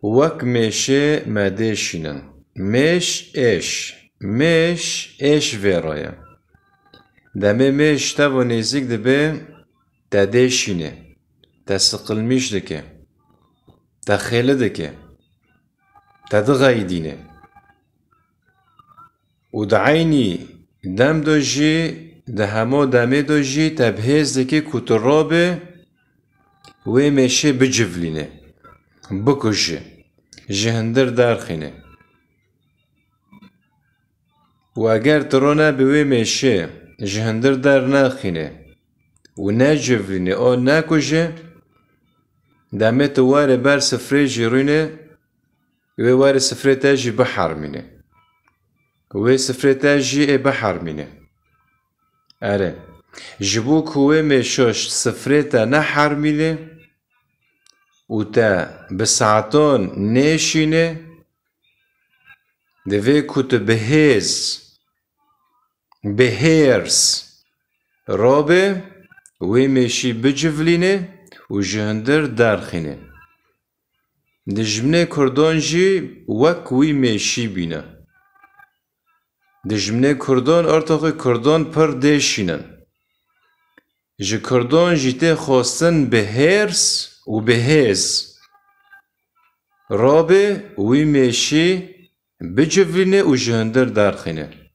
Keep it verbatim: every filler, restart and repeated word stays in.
Wek mêşê me dê şînin. Mêş êş. Mêş êş vê re ye. Demê mêş tevo nêzîk dibe, te dê şîne. Te siqilmîş dike. Te xêli dike. Te dixeydîne. Û di eynî dem de jî, di hemo demê de jî te bi hêz dike ku tu rabe wê mêşê bicivlîne, bikuje, ji hundir derxîne. Û eger tu rone bi wê mêşê ji hundir dernaxîne û necivlîne û nekuje, demê tu were ber sifrê jî rûne, wê were sifrê te jî bihermîne. Wê sifrê te jî ê bihermîne. Erê, ji bo ku wê mêşo ji sifrê te nehermîne û te bi saetan nêşîne, divê ku tu bi hêz, bi hêrs rabe, wê mêşî bicivlîne û ji hundir derxîne. Dijminê Kurdan jî wek wî mêşî bîne. Dijminê Kurdan, artoxê Kurdan pir dê şînin. Ji Kurdan jî tê xwestin bi hêrs û bi hêz rabe wî mêşî bicivlîne û ji hundir derxîne.